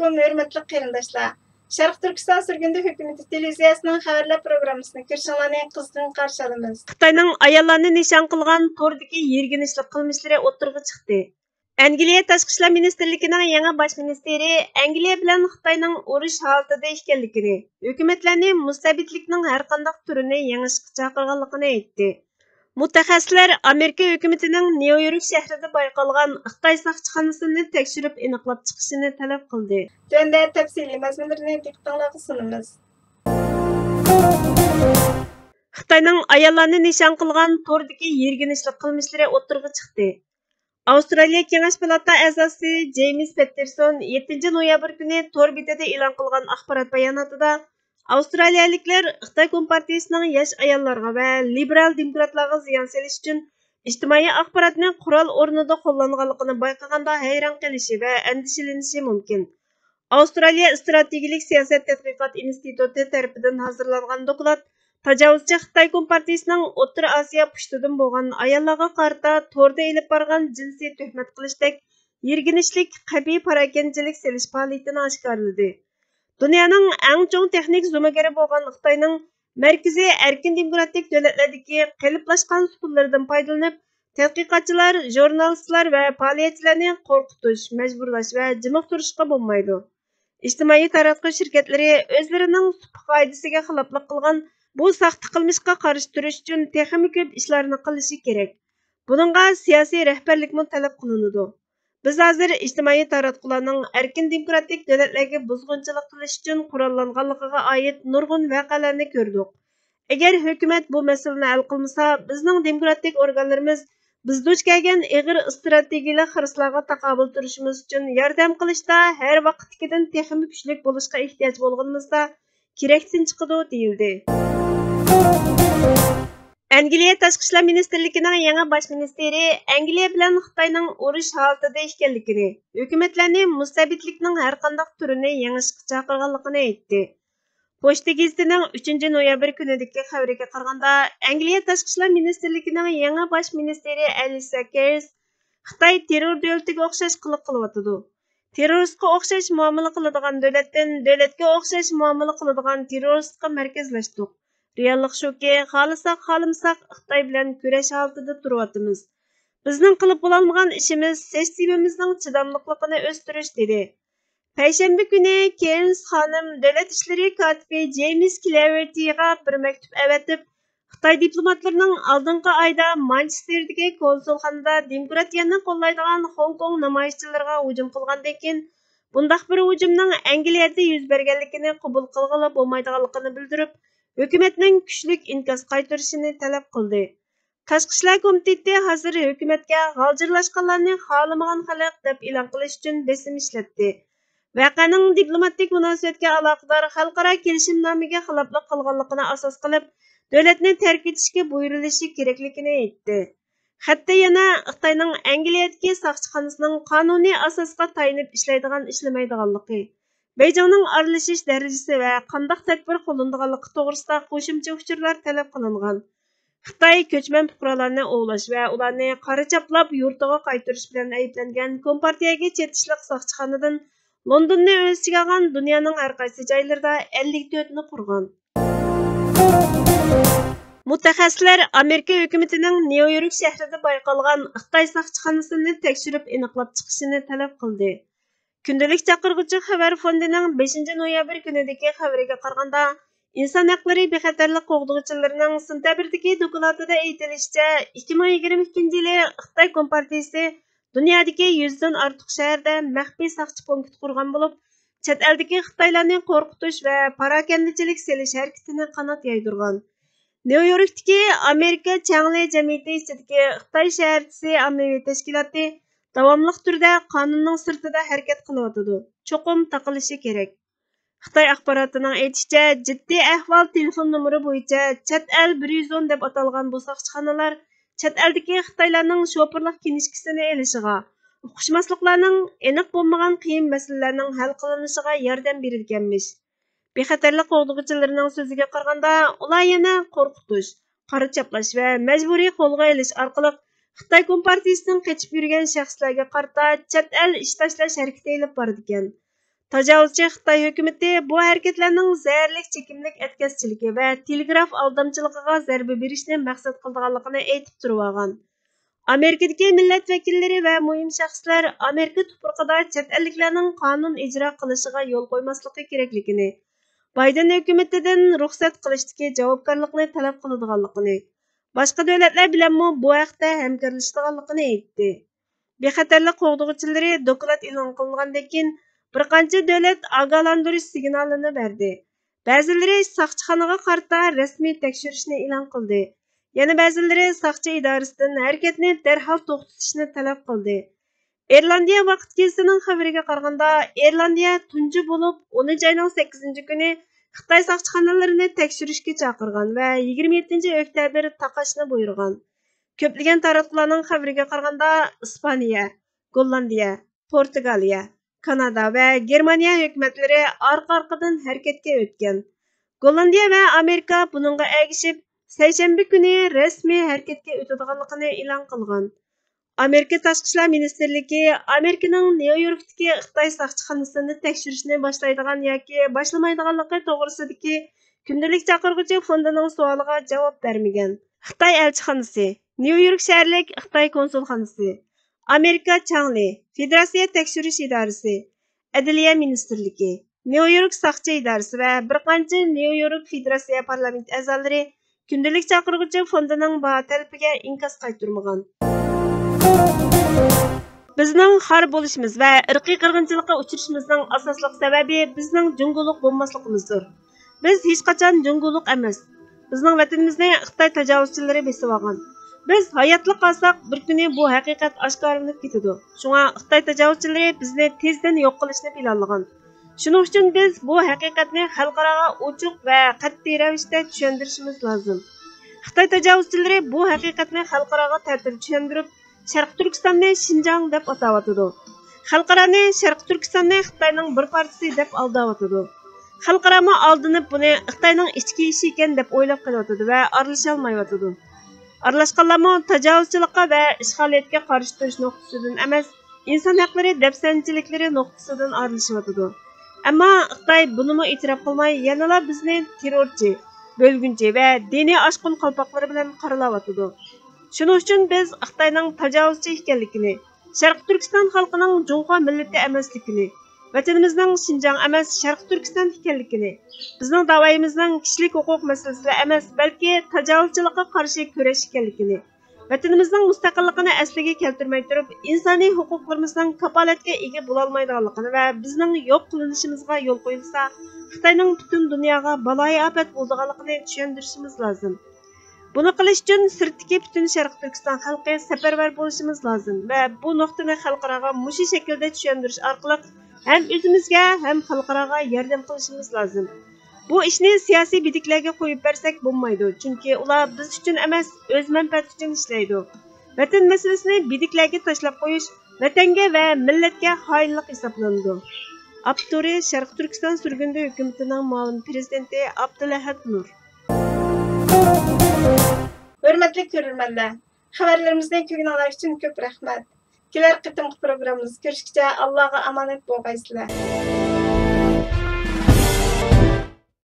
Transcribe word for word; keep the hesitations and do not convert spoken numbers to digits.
ھۆرمەتلىك قېرىنداشلار، شەرقىي تۈركىستان سۈرگۈندە ھۆكۈمىتى تېلېۋىزىيەسىنىڭ خەۋەرلەر پروگراممىسىنى كۆرۈشۈڭلارنى قىزغىن قارشى ئالىمىز. خىتاينىڭ ئاياللارنى نىشان قىلغان توردىكى يىرگىنچلىك قىلمىشلىرى ئوتتۇرىغا چىقتى. ئەنگلىيە تاشقى ئىشلار مىنىستىرلىكىنىڭ يېڭى باش مىنىستىرى ئەنگلىيە بىلەن خىتاينىڭ ئۇرۇش ھالىتىدە ئىكەنلىكىنى، ھۆكۈمەتلەرنى مۇستەبىتلىكنىڭ ھەرقانداق تۈرىنى يېڭىشقا چاقىرغانلىقىنى ئېيتتى. مۇتەخەسسىسلەر ئامېرىكا ھۆكۈمىتىنىڭ نيۇ يورك شەھىرىدە بايقالغان خىتاي ساقچىخانىسىنى تەكشۈرۈپ ئېنىقلاپ چىقىشىنى تەلەپ قىلدى. تۆۋەندە تەپسىلىي مەزمۇنلىرىنى دىققىتىڭلارغا سۇنىمىز. خىتاينىڭ ئاياللارنى نىشان قىلغان توردىكى يىرگىنچلىك قىلمىشلىرى ئوتتۇرىغا چىقتى. ئاۋسترالىيە كېڭەش پالاتا ئەزاسى جېيمىس پېتتېرسون يەتتىنچى نويابىر كۈنى تور بېتىدە ئېلان قىلغان ئاخبارات باياناتىدا، ئاۋسترالىيەلىكلەر خىتاي كومپارتىيىسىنىڭ ياش ئاياللارغا ۋە لىبېرال دېموكراتلارغا زىيان سېلىش ئۈچۈن ئىجتىمائىي ئاخباراتنى قورال ئورنىدا قوللانغانلىقىنى بايقىغاندا ھەيران قېلىشى ۋە ئەندىشىلىنىشى مۇمكىن. ئاۋسترالىيە ئىستراتېگىيەلىك سىياسەت تەتقىقات ئىنستىتۇتى تەرىپىدىن ھازىرلانغان دوكلات تاجاۋۇزچى خىتاي كومپارتىيىسىنىڭ ئوتتۇرا ئاسىيا پۇشتىدىن بولغان ئاياللارغا قارىتا توردا ئېلىپ بارغان جىنسىي تۆھمەت قىلىشتەك يىرگىنچلىك، قەبىھ پاراكەندىچىلىك سېلىش پائالىيىتىنى ئاشكارىلىدى. دۇنيانىڭ ئەڭ چوڭ تېخنىك زومىگىرى بولغان خىتاينىڭ مەركىزىي ئەركىن دېموكراتىك دۆلەتلەردىكى قېلىپلاشقان ئۇسۇللىرىدىن پايدىلىنىپ، تەتقىقاتچىلار، ژۇرنالىستلار ۋە پائالىيەتچىلەرنى قورقۇتۇش، مەجبۇرلاش ۋە جىمىقتۇرۇشقا بولمايدۇ. ئىجتىمائىي تاراتقۇ شىركەتلىرى ئۆزلىرىنىڭ سۇپا قائىدىسىگە خىلاپلىق قىلغان بۇ ساختا قىلمىشقا قارشى تۇرۇش ئۈچۈن تېخىمۇ كۆپ ئىشلارنى قىلىشى كېرەك. بۇنىڭغا سىياسىي رەھبەرلىكمۇ تەلەپ قىلىنىدۇ. بىز ھازىر ئىجتىمائىي تاراتقۇلارنىڭ ئەركىن دېموكراتىك دۆلەتلەرگە بۇزغۇنچىلىق قىلىش ئۈچۈن قوراللانغانلىقىغا ئائىت نۇرغۇن ۋەقەلەرنى كۆردۇق. ئەگەر ھۆكۈمەت بۇ مەسىلىنى ھەل قىلمىسا، بىزنىڭ دېموكراتىك ئورگانلىرىمىز بىز دۇچ كەلگەن ئېغىر ئىستراتېگىيەلىك خىرىسلارغا تاقابىل تۇرۇشىمىز ئۈچۈن ياردەم قىلىشتا ھەر ۋاقىتتىكىدىن تېخىمۇ كۈچلۈك بولۇشقا ئېھتىياج بولغىنىمىزدا كېرەكتىن چىقىدۇ، دېيىلدى. ئەنگلىيە تاشقى ئىشلار مىنىستىرلىكىنىڭ يېڭى باش مىنىستىرى ئەنگلىيە بىلەن خىتاينىڭ ئۇرۇش ھالىتىدە ئىكەنلىكىنى، ھۆكۈمەتلەرنى مۇستەبىتلىكنىڭ ھەرقانداق تۈرىنى يېڭىشقا چاقىرغانلىقىنى ئېيتتى. پوچتا گېزىتىنىڭ ئۈچىنچى نويابىر كۈنىدىكى خەۋىرىگە قارىغاندا، ئەنگلىيە تاشقى ئىشلار مىنىستىرلىكىنىڭ يېڭى باش مىنىستىرى ئەلىسا كېرس خىتاي تېررور دۆلىتىگە ئوخشاش قىلىق قىلىۋاتىدۇ. تېررورىستقا ئوخشاش مۇئامىلە قىلىدىغان دۆلەتتىن دۆلەتكە ئوخشاش مۇئامىلە قىلىدىغان تېررورىستقا مەركەزلەشتۇق. رېئاللىق شۇكى، خالىساق خالىمىساق خىتاي بىلەن كۈرەش ھالىتىدە تۇرۇۋاتىمىز. بىزنىڭ قىلىپ بولالمىغان ئىشىمىز سىستېمىمىزنىڭ چىداملىقلىقىنى ئۆستۈرۈش، دېدى. پەيشەنبە كۈنى كېرنس خانىم دۆلەت ئىشلىرى كاتىپى جېيمىس كلېۋېرتىغا بىر مەكتۇپ ئەۋەتىپ، خىتاي دىپلوماتلىرىنىڭ ئالدىنقى ئايدا مانچېستېردىكى كونسۇلخانىدا دېموكراتىيەنى قوللايدىغان خوڭكوڭ نامايىشچىلىرىغا ھۇجۇم قىلغاندىن كېيىن، بۇنداق بىر ھۇجۇمنىڭ ئەنگلىيەدە يۈز بەرگەنلىكىنى قوبۇل قىلغىلى بولمايدىغانلىقىنى بىلدۈرۈپ، ھۆكۈمەتنىڭ كۈچلۈك ئىنكاس قايتۇرۇشىنى تەلەپ قىلدى. تاشقى ئىشلار كومىتېتى ھازىر ھۆكۈمەتكە غالجىرلاشقانلارنى خالىمىغان خەلق دەپ ئېلان قىلىش ئۈچۈن بېسىم ئىشلەتتى. ۋەقەنىڭ دىپلوماتىك مۇناسىۋەتكە ئالاقىدار خەلقئارا كېلىشىمنامىگە خىلاپلىق قىلغانلىقىنى ئاساس قىلىپ، دۆلەتنى تەرك ئېتىشكە بۇيرۇلۇشى كېرەكلىكىنى ئېيتتى. خەتتە يەنە خىتاينىڭ ئەنگلىيەدىكى ساقچىخانىسىنىڭ قانۇنىي ئاساسقا تايىنىپ ئىشلەيدىغان، ئىشلىمەيدىغانلىقى، بېيجىڭنىڭ ئارىلىشىش دەرىجىسى ۋە قانداق تەدبىر قوللىنىدىغانلىقى توغرىسىدا قوشۇمچە ئۇچۇرلار تەلەپ قىلىنغان. خىتاي كۆچمەن پۇقرالارنى ئوۋلاش ۋە ئۇلارنى قارا چاپلاپ يۇرتىغا قايتۇرۇش بىلەن ئەيىبلەنگەن كومپارتىيەگە چېتىشلىق ساقچىخانىدىن لوندوننى ئۆز ئىچىگە ئالغان دۇنيانىڭ ھەر قايسى جايلىرىدا ئەللىك تۆتنى قۇرغان. مۇتەخەسسىسلەر ئامېرىكا ھۆكۈمىتىنىڭ نيۇ يورك شەھىرىدە بايقالغان خىتاي ساقچىخانىسىنى تەكشۈرۈپ ئېنىقلاپ چىقىشىنى تەلەپ قىلدى. كۈندىلىك چاقىرغۇچى خەۋەر فوندىنىڭ بەشىنچى نويابىر كۈنىدىكى خەۋىرىگە قارىغاندا، ئىنسان ھەقلىرى بىخەتەرلىك قوغدىغۇچىلىرىنىڭ سېنتەبىردىكى دوكلاتىدا ئېيتىلىشىچە، ئىككى مىڭ يىگىرمە ئىككىنچى يىلى خىتاي كومپارتىيىسى دۇنيادىكى يۈزدىن ئارتۇق شەھەردە مەخپىي ساقچى پونكىت قۇرغان بولۇپ، چەت ئەلدىكى خىتايلارنى قورقۇتۇش ۋە پاراكەندىچىلىك سېلىش ھەرىكىتىنى قانات يايدۇرغان. نيۇ يوركتىكى ئامېرىكا چياڭلى جەمئىيىتى ئىچىدىكى خىتاي شەھەرچىسى ئاممىۋى تەشكىلاتى داۋاملىق تۈردە قانۇننىڭ سىرتىدا ھەرىكەت قىلىۋاتىدۇ. چوقۇم تاقىلىشى كېرەك. خىتاي ئاخباراتىنىڭ ئېيتىشىچە، جىددىي ئەھۋال تېلېفون نومۇرى بويىچە چەت ئەل بىر يۈز ئون دەپ ئاتالغان بۇ ساقچىخانىلار چەت ئەلدىكى خىتايلارنىڭ شوپۇرلۇق كىنىشكىسىنى ئېلىشىغا، ئۇقۇشماسلىقلارنىڭ، ئېنىق بولمىغان قىيىن مەسىلىلەرنىڭ ھەل قىلىنىشىغا ياردەم بېرىدىكەنمىش. بىخەتەرلىك قوغدىغۇچىلىرىنىڭ سۆزىگە قارىغاندا، ئۇلار يەنە قورقۇتۇش، قارا چاپلاش ۋە مەجبۇرىي قولغا ئېلىش ئارقىلىق خىتاي كومپارتىيىسىدىن قېچىپ يۈرگەن شەخسلەرگە قارىتا چەت ئەل ئىش تاشلاش ھەرىكىتى ئېلىپ بارىدىكەن. تاجاۋۇزچى خىتاي ھۆكۈمىتى بۇ ھەرىكەتلەرنىڭ زەھەرلىك چېكىملىك ئەتكەسچىلىكى ۋە تېلېگراف ئالدامچىلىقىغا زەربە بېرىشنى مەقسەت قىلىدىغانلىقىنى ئېيتىپ تۇرۇۋالغان. ئامېرىكىدىكى مىللەت ۋەكىللىرى ۋە مۇھىم شەخسلەر ئامېرىكا تۇپرىقىدا چەت ئەللىكلەرنىڭ قانۇن ئىجرا قىلىشىغا يول قويماسلىقى كېرەكلىكىنى، بايدېن ھۆكۈمىتىدىن رۇخسەت قىلىشتىكى جاۋابكارلىقنى تەلەپ قىلىدىغانلىقىنى، باشقا دۆلەتلەر بىلەنمۇ بۇ ھەقتە ھەمكارلىشىدىغانلىقىنى ئېيتتى. بىخەتەرلىك قوغدىغۇچىلىرى دوكلات ئېلان قىلىنغاندىن كېيىن، بىر قانچە دۆلەت ئاگاھلاندۇرۇش سىگنالىنى بەردى. بەزىلىرى ساقچىخانىغا قارىتا رەسمىي تەكشۈرۈشنى ئېلان قىلدى. يەنە بەزىلىرى ساقچى ئىدارىسىدىن ھەرىكەتنى دەرھال توختىتىشنى تەلەپ قىلدى. ئىرلاندىيە ۋاقىت گېزىتىنىڭ خەۋىرىگە قارىغاندا، ئىرلاندىيە تۇنجى بولۇپ ئونىنچى ئاينىڭ سەككىزىنچى كۈنى خىتاي ساقچىخانىلىرىنى تەكشۈرۈشكە چاقىرغان ۋە يىگىرمە يەتتىنچى ئۆكتەبىر تاقاشنى بۇيرۇغان. كۆپلىگەن تاراتقۇلارنىڭ خەۋىرىگە قارىغاندا، ئىسپانىيە، گوللاندىيە، پورتۇگالىيە، كانادا ۋە گېرمانىيە ھۆكۈمەتلىرى ئارقا-ئارقىدىن ھەرىكەتكە ئۆتكەن. گوللاندىيە ۋە ئامېرىكا بۇنىڭغا ئەگىشىپ، سەيشەنبە كۈنى رەسمىي ھەرىكەتكە ئۆتىدىغانلىقىنى ئېلان قىلغان. ئامېرىكا تاشقى ئىشلار مىنىستىرلىكى ئامېرىكىنىڭ نيۇ يوركتىكى خىتاي ساقچىخانىسىنى تەكشۈرۈشنى باشلايدىغان ياكى باشلىمايدىغانلىقى توغرىسىدىكى كۈندىلىك چاقىرغۇچى فوندىنىڭ سوئالىغا جاۋاب بەرمىگەن. خىتاي ئەلچىخانىسى، نيۇ يورك شەھەرلىك خىتاي كونسۇلخانىسى، ئامېرىكا چاڭلى، فېدېراتسىيە تەكشۈرۈش ئىدارىسى، ئەدلىيە مىنىستىرلىكى، نيۇ يورك ساقچى ئىدارىسى ۋە بىر قانچە نيۇ يورك فېدېراتسىيە پارلامېنت ئەزالىرى كۈندىلىك چاقىرغۇچى فوندىنىڭ باھا تەلىپىگە ئىنكاس قايتۇرمىغان. بىزنىڭ خار بولۇشىمىز ۋە ئىرقىي قىرغىنچىلىققا ئۇچرىشىمىزنىڭ ئاساسلىق سەۋەبى بىزنىڭ جۇڭگولۇق بولماسلىقىمىزدۇر. بىز ھېچقاچان جۇڭگولۇق ئەمەس. بىزنىڭ ۋەتىنىمىزنى خىتاي تاجاۋۇزچىلىرى بېسىۋالغان. بىز ھاياتلىق قالساق، بىر كۈنى بۇ ھەقىقەت ئاشكارىلىنىپ كېتىدۇ. شۇڭا خىتاي تاجاۋۇزچىلىرى بىزنى تېزدىن يوق قىلىشنى پىلانلىغان. شۇنىڭ ئۈچۈن بىز بۇ ھەقىقەتنى خەلقئاراغا ئوچۇق ۋە قەتئىي رەۋىشتە چۈشەندۈرۈشىمىز لازىم. خىتاي تاجاۋۇزچىلىرى بۇ ھەقىقەتنى خەلقئاراغا تەتۈر چۈشەندۈرۈپ، شەرقىي تۈركىستاننى شىنجاڭ دەپ ئاتاۋاتىدۇ. خەلقئارانى شەرقىي تۈركىستاننى خىتاينىڭ بىر پارچىسى دەپ ئالداۋاتىدۇ. خەلقئارامۇ ئالدىنىپ بۇنى خىتاينىڭ ئىچكى ئىشى ئىكەن دەپ ئويلاپ قېلىۋاتىدۇ ۋە ئارىلىشالمايۋاتىدۇ. ئارىلاشقانلارمۇ تاجاۋۇزچىلىققا ۋە ئىشغالىيەتكە قارشى تۇرۇش نۇقتىسىدىن ئەمەس، ئىنسان ھەقلىرى دەپسەندىچىلىكلىرى نۇقتىسىدىن ئارىلىشىۋاتىدۇ. ئەمما خىتاي بۇنىمۇ ئېتىراپ قىلماي، يەنىلا بىزنى تېررورچى، بۆلگۈنچى ۋە دىنىي ئاشقۇن قالپاقلىرى بىلەن قارىلاۋاتىدۇ. شۇنىڭ ئۈچۈن بىز خىتاينىڭ تاجاۋۇزچى ئىكەنلىكىنى، شەرقىي تۈركىستان خەلقىنىڭ جۇڭخۇا مىللىتى ئەمەسلىكىنى، ۋەتىنىمىزنىڭ شىنجاڭ ئەمەس، شەرقىي تۈركىستان ئىكەنلىكىنى، بىزنىڭ داۋايىمىزنىڭ كىشىلىك ھوقۇق مەسىلىسىدە ئەمەس، بەلكى تاجاۋۇزچىلىققا قارشى كۈرەش ئىكەنلىكىنى، ۋەتىنىمىزنىڭ مۇستەقىللىقىنى ئەسلىگە كەلتۈرمەي تۇرۇپ، ئىنسانىي ھوقۇقلىرىمىزنىڭ كاپالەتكە ئىگە بولالمايدىغانلىقىنى ۋە بىزنىڭ يوق قىلىنىشىمىزغا يول قويۇلسا، خىتاينىڭ پۈتۈن دۇنياغا بالايىئاپەت بولىدىغانلىقىنى چۈشەندۈرۈشىمىز لازىم. بۇنى قىلىش ئۈچۈن سىرتتىكى پۈتۈن شەرقىي تۈركىستان خەلقى سەپەرۋەر بولۇشىمىز لازىم ۋە بۇ نۇقتىنى خەلقئاراغا مۇشۇ شەكىلدە چۈشەندۈرۈش ئارقىلىق ھەم ئۆزىمىزگە، ھەم خەلقئاراغا ياردەم قىلىشىمىز لازىم. بۇ ئىشنى سىياسىي بىدىكلەرگە قويۇپ بەرسەك بولمايدۇ، چۈنكى ئۇلار بىز ئۈچۈن ئەمەس، ئۆز مەنپەئەتى ئۈچۈن ئىشلەيدۇ. ۋەتەن مەسىلىسىنى بىدىكلەرگە تاشلاپ قويۇش ۋەتەنگە ۋە مىللەتكە خائىنلىق ھېسابلىنىدۇ. ئاپتورى: شەرقىي تۈركىستان سۈرگۈندە ھۆكۈمىتىنىڭ مۇئاۋىن پىرېزىدېنتى ئابدۇلئەھەد نۇر. ھۆرمەتلىك كۆرۈرمەنلەر، خەۋەرلىرىمىزنى كۆرگىنىڭلار ئۈچۈن كۆپ رەھمەت. كېلەر قېتىمقى پروگراممىمىزدا كۆرۈشكىچە ئاللاغا ئامانەت بولغايسىلەر.